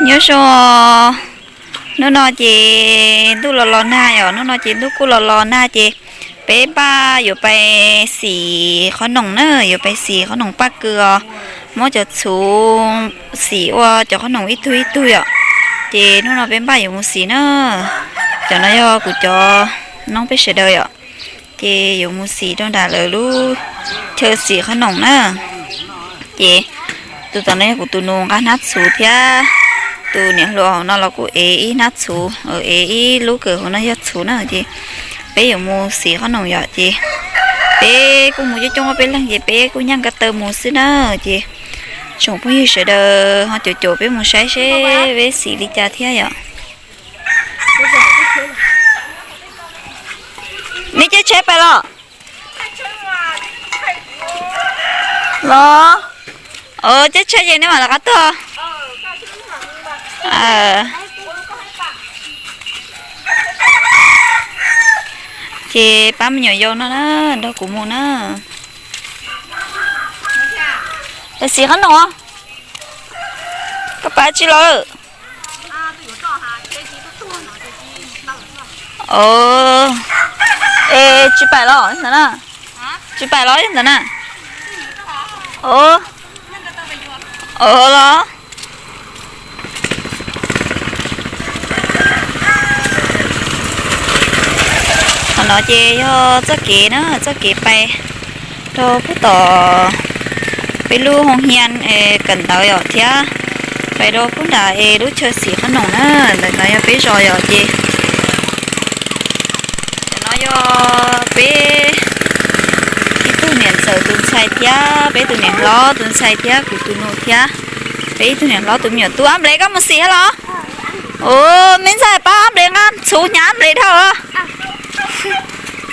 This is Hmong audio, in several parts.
Nyob zoo, hnub no ces ntuj los los nag yom, hnub no ces ntuj kuj los los nag ces peb npaj yuav pais xim qhov noom na, yuav pais xim qhov noom paj kws os, muab cov txhuv xim ua cov qhov noom ib tug ib tug yom. Ces hnub no peb npaj yuav mus xim na. Cov no yog kuv cov noob peb sawv daws yom. Ces yuav mus xim rau nram lawv lub chaw xim qhov noom na. Ces tus tom no yog kuv tus nus nqa hnab txhuv thiab, tus niam hluas hauv no los kuj ev ib hnab txhuv, ev ib lub kawm hauv no yog txhuv na. Ces peb yuav mus xim qhov noom yom, ces peb kuj mus coob coob ob peb leeg ces peb kuj nyaj nka taw mus xwb na. Ces tsoom phooj ywg sawv daws ho caum caum peb mus saib seb peb xim li cas thiab yom. Nej caij tsheb pais los? Los, caij tsheb ces nej mam lawv qab tuaj. Ces pab me nyuam yaus no na, nrog kuv mus na. Lawv xim qhov noom, koj pab tsis los? Es tsis pais los ntawd na? Tsis pais los ntawd na? Los. Qhov no ces yog txoj kev na, txoj kev pais rau pub tom peb lub hoo hias kawm ntawv yom, thiab pais rau pub nram es lub chaw xim qhob noom na. Ntawm no yog peb zos yom. Ces ntawm no yog peb ib tug niam ntxawm tus ntxhais thiab peb tus niam hlob tus ntxhais thiab kuv tus nus thiab peb ib tug niam hlob tus me nyuam tub. Ab nples, koj mus xim thiab los? Ua, me ntxhais, pab ab nples nqa txhuv hnyav ab nples dhau.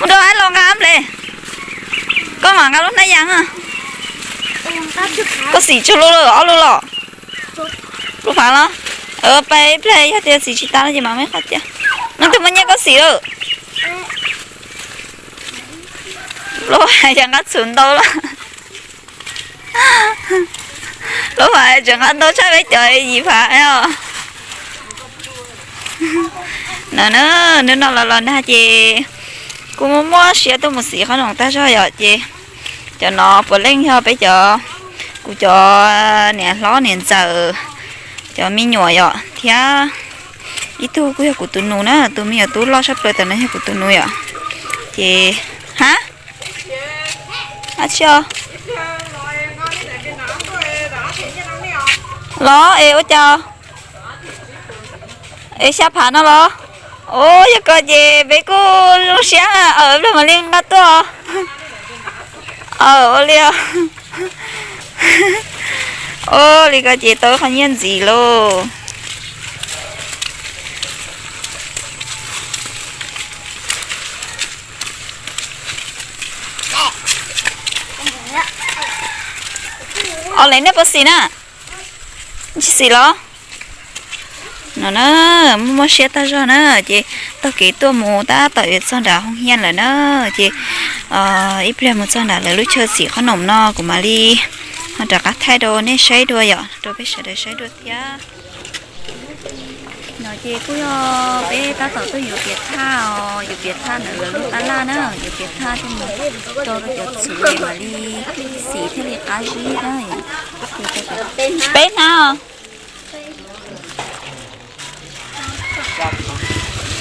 Mus rau ab los nqa ab nples. Koj mam nqa lub hnab yas. Koj xim tsawg lub lawm, ob lub los? Lub fav los? Pais ib pliag yog tias xim tsis tas no ces mam muab qhov cia. Nws twb muaj nyiaj koj xim lawm. Lub fav yog nqa txhuv ntau lawm. Lub fav tseem nqa ntau tshaj peb cov yim fav os. No na, hnub no los los nag ces kuj muaj muaj siab tuaj mus xim qhob noom tag zog yom. Ces cov no puav leej yog peb cov, kuv cov niam hlob niam ntxawm cov me nyuam yom, thiab ib tug kuj yog kuv tus nus na, tus me nyuam tub loj tshaj plaws tam no yog kuv tus nus yom. Ces, ha, ab tsi os, los es ua cas es xya phav no los? Ua, yog ko ces peb kuj zoo siab, aw, ib pliag mam li nqa tuaj. Aw, ua li, ua li ko ces tau qhov nyiaj ntxiv lauj. Os, lawv nej puas xim na? Tsis xim los? No na, muaj muaj siab tag zog na. Ces taug kev tuaj mus tab tom yuav txog nram hoo hias lawm na. Ces ib pliag mus txog nram lawv lub chaw xim qhob noom no kuv mam li ho rov qab thaij rau nej saib dua yom, rau peb sawv daws saib dua thiab. No ces kuj yog peb tab tom tuaj yuav piav thaj os, yuav piav thaj ntawm lawv lub tab laj na, yuav piav thaj tuaj mus rau rau cov txhuv mam li xim thiaj li qab zib na. Peb hnab os.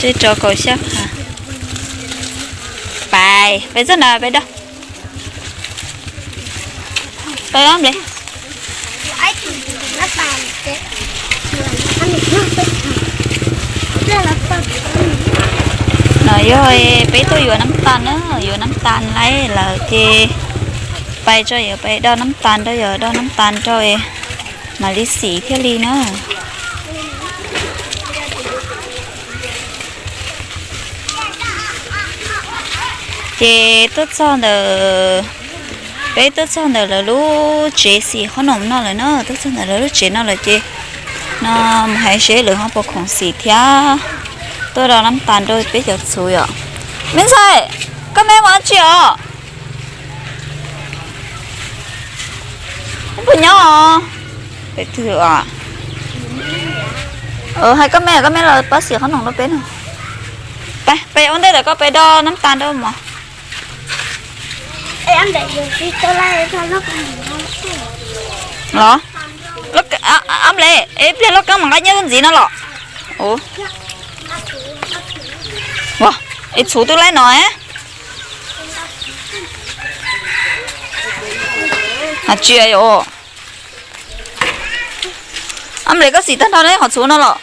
Tsib rau kaum xya phav. Pais, pais txog na, pais do. Pais ob nples. No yog peb tuaj yuav nab tas na, yuav nab tas laib lawm ces pais tso, yuav pais do nab tas rau, yuav do nab tas rau mam li xim thiaj li na. Ces tuaj txog ntawm, peb tuaj txog ntawm lawv lub tsev xim qhob noom no lawm na, tuaj txog ntawm lawv lub tsev no lawm ces no mus hais seb lawv ho puas khoom xim thiab tuaj do nab tas rau peb cov txhuv yom. Me ntxhais, koj me mus dab tsi os? Puas nyob os? Peb twg os? Hais koj me, koj me los pab xim qhob noom rau peb no. Peb ua ntej tawm koj peb do nab tas rau mog. Los, ob le, ib pliag loj kab mas nqa nyiaj ntxiv no los. Es txhuv twb laib no. Tsis, ob le koj xim tag nrho ne qhov txhuv no los.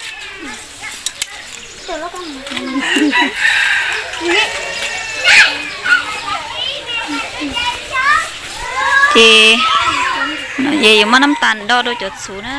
Ces no ces yuav muab nab tas do rau cov txhuv na.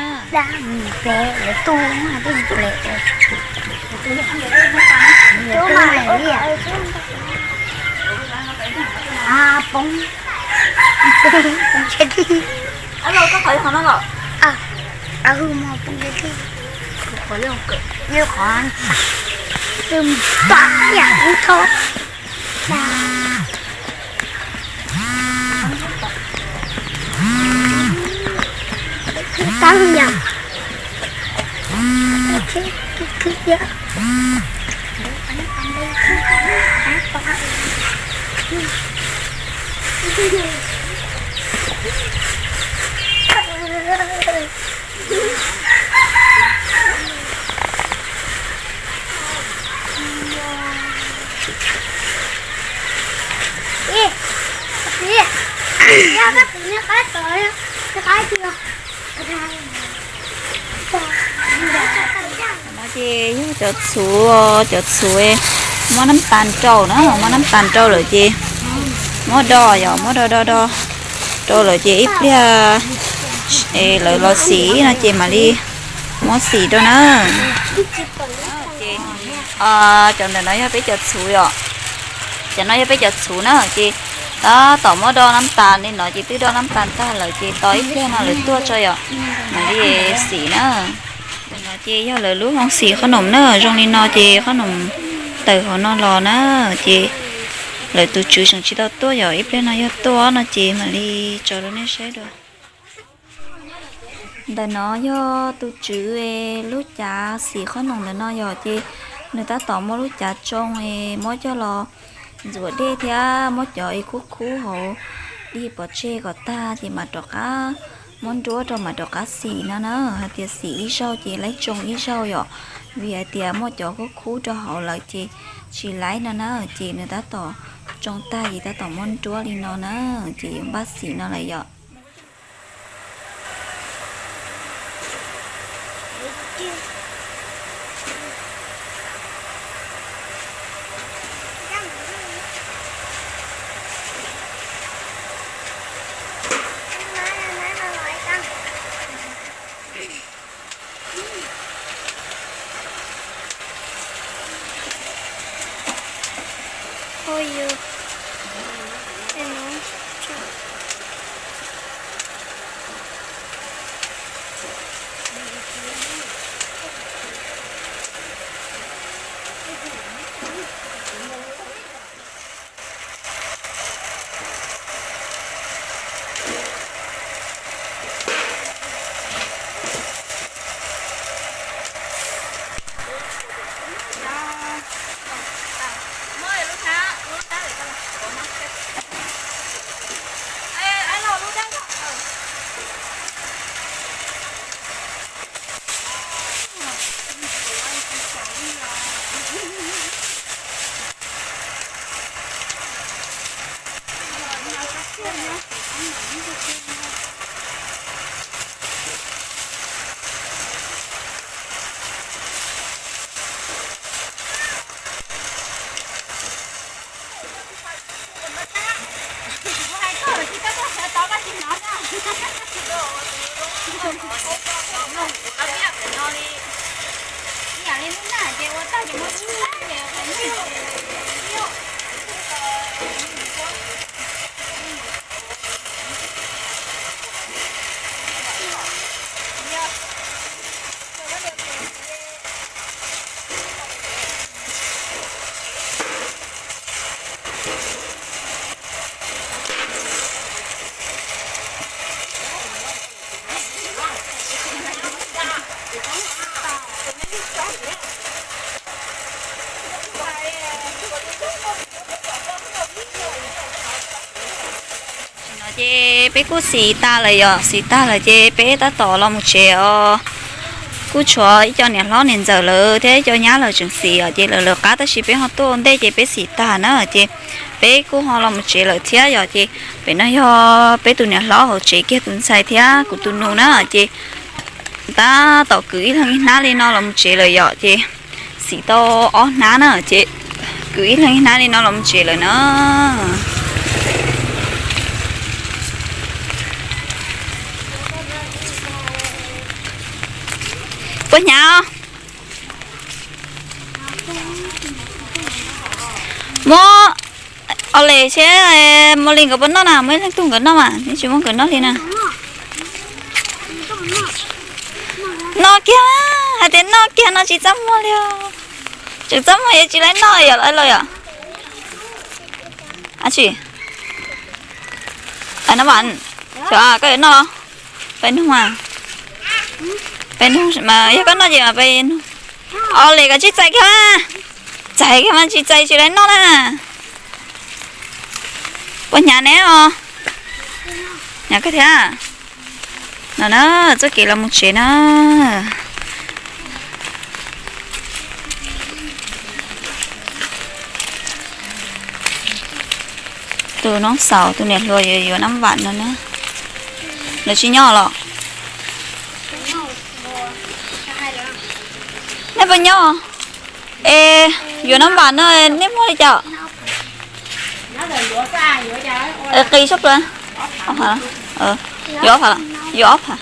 No ces yog cov txhuv, cov txhuv muab nab tas rau na, muab nab tas rau lawm ces muab do, yog muab do do do rau lawm ces ib pliag lawv los xim no ces mam li muab xim rau na. Cov ntawm no yog peb cov txhuv yom. Cov no yog peb cov txhuv na ces tab tom muab do nab tas li no ces twb do nab tas tag lawm ces tos ib pliag no lawv tuaj tso yom, mam li xim na. No ces yog lawv lub hoob xim qhob noom na, zoo li no ces qhob noom tawm hauv no los na, ces lawv tus tswv tseem tsis tau tuaj yom, ib pliag no yog tuaj no ces mam li tso rau nej saib dua. Ntawm no yog tus tswv lub cav xim qhob noom ntawm no yom, ces nws tab tom muab lub cav tsoo es muab coj los ntxuav dej thiab muab cov es khub khub hauv dig pov tseg kom tag ces mam rov qab muab nruab rau mam rov qab xim no na. Hais tias xim ib zaug ces laib tsoo ib zaug yom, vim hais tias muaj cov khub khub rau hauv lawm ces tsis laib no na, ces nws tab tom tsoo tag ces tab tom muab nruab li no na, ces yuav npaj xim no lawm yom. Ces peb kuj xis tag lawm yom, xis tag lawm ces peb tab tom los mus tsev os. Kuj tshuav ib co niam hlob niam ntxawm lawv thiab ib co nyab lawv tseem xis os, ces lawv lawv qab tab sis peb ho tuaj ua ntej ces peb xis tag na, ces peb kuj ho los mus tsev lawm thiab yom. Ces pem no yog peb tus niam hlob hauv tsev kiag tus ntxhais thiab kuv tus nus na, ces tab tom kwv ib leeg ib hnab li no los mus tsev lawm yom, ces xis tau ob hnab na, ces kwv ib leeg ib hnab li no los mus tsev lawm na. Puas hnyav? Muab Ole thiab Mos Lis nkawd puas noj na? Muab ib leeg tug nkawd noj mas, neb tsis muab nkawd noj li na. Noj kiag, hais tias noj kiag no tsis txaj muag li os. Tseem txaj muag yuav tsis laib noj yom los yom. Ab tsi, a no mas, xyov koj yuav noj los? Peb nug mas, peb nug mas yog koj noj ces mas peb nug. Ole koj tsis txais kiag mas, txais kiag mas tsis txais tsis laib noj na. Puas hnyav ne os? Hnyav kawg thiab. No na, txoj kev los mus tsev na. Tus noob xaus tus niam hluas yuav yuav nab npam no na. Lawv tsis nyob los? Nej puas nyob? Es yuav nab npam no nej muag li cas? Qis sab plaws. Yuav ob phav, yuav ob phav.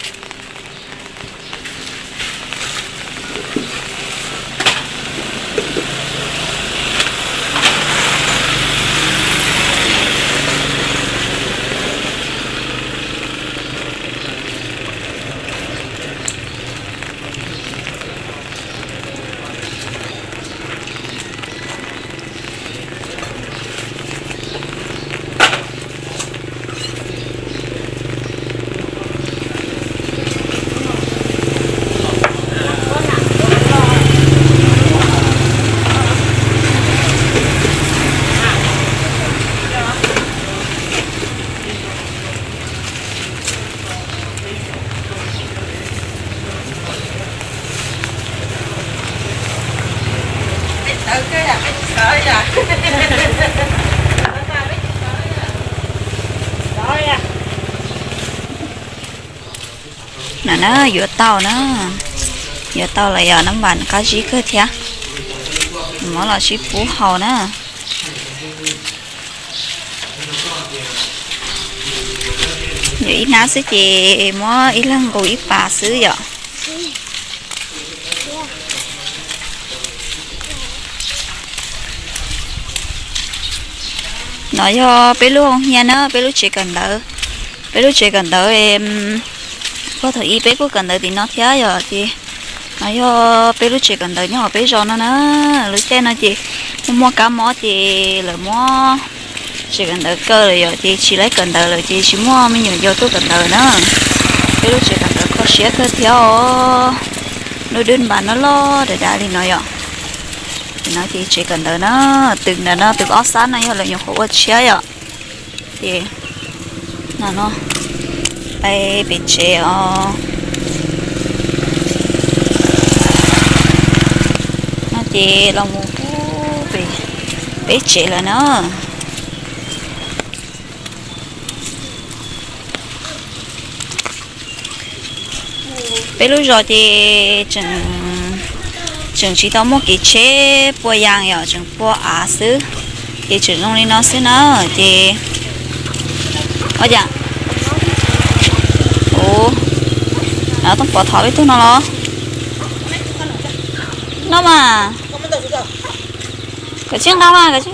No na, yuav tau na, yuav tau los yog nab npam qab zib kawg thiab. Muab los sib pub haus na. Yuav ib hnab xwb ces muab ib leeg nqus ib pas xwb yom. No yog peb lub hoo hias na, peb lub tsev kawm ntawv, peb lub tsev kawm ntawv, puag thaum ub peb kuj kawm ntawv tim no thiab yom, ces no yog peb lub tsev kawm ntawv nyob hauv peb zos no na. Lub caij no ces muaj muaj kab mob ces lawv muab tsev kawm ntawv kaw lawm yom, ces tsis laib kawm ntawv lawm ces tsis muaj me nyuam yaus tuaj kawm ntawv na. Peb lub tsev kawm ntawv kho siab kawg thiab os. Lub dwb npas no loj dav dav li no yom. Ces no ces tsev kawm ntawv na, tws ntawm no tws ob sab no yog lawv nyuam qhuav ua tshiab yom. Ces no no, peb pem tsev os. No ces los mus pem peb tsev lawm na. Peb lub zos ces tseem tsis tau muaj kev tsheb pua yas yom, tseem pua av xwb, ces tseem zoo li no xwb na. Ces ua cas, ua, Tooj Pov thov peb tug no los? No mas, koj tsis nqa mas, koj tsis,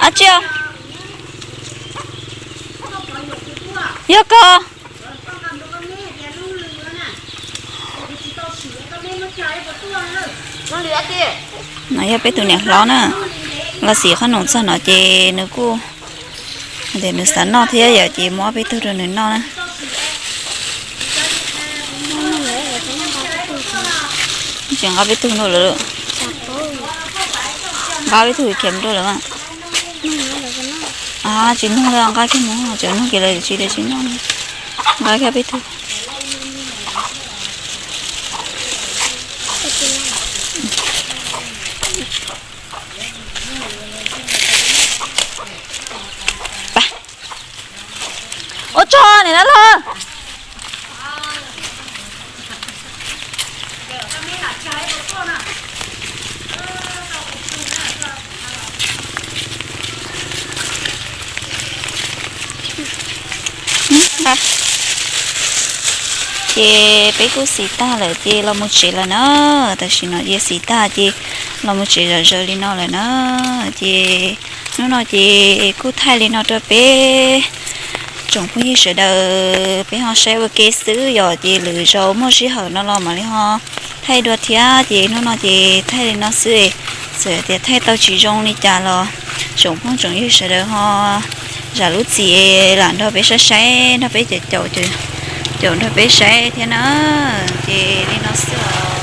ab tsi, yog koj. No yog peb tus niam hlob na, los xim qhob noom txog no ces nws kuj, nws xav noj thiab yom, ces muab peb tug rau nws noj na. Tsis nqa peb tug nrog lawm, nqa peb tug khiav nrog lawm mas. Tsis nug li, nqa kiag mus, tseem nug kiag lawm tsis li, tsis nug. Nqa kiag peb tug. Ua tsaug niam dab laug. Ces peb kuj xis tag lawm ces los mus tsev lawm na. Tam sim no ces xis tag ces los mus tsev zom zaws li no lawm na. Ces hnub no ces kuj thaij li no rau peb tsoom phooj ywg sawv daws peb ho saib ua ke xwb, yog ces lwm zaus muaj sij hawm no los mam li ho thaij dua thiab. Ces hnub no ces thaij li no xwb, txawm tias thaij tau tsis zoo li cas los tsoom phooj tsoom ywg sawv daws ho zam lub txim lam nrog peb saib saib, nrog peb caum caum, caum nrog peb saib thiab na. Ces li no xwb os.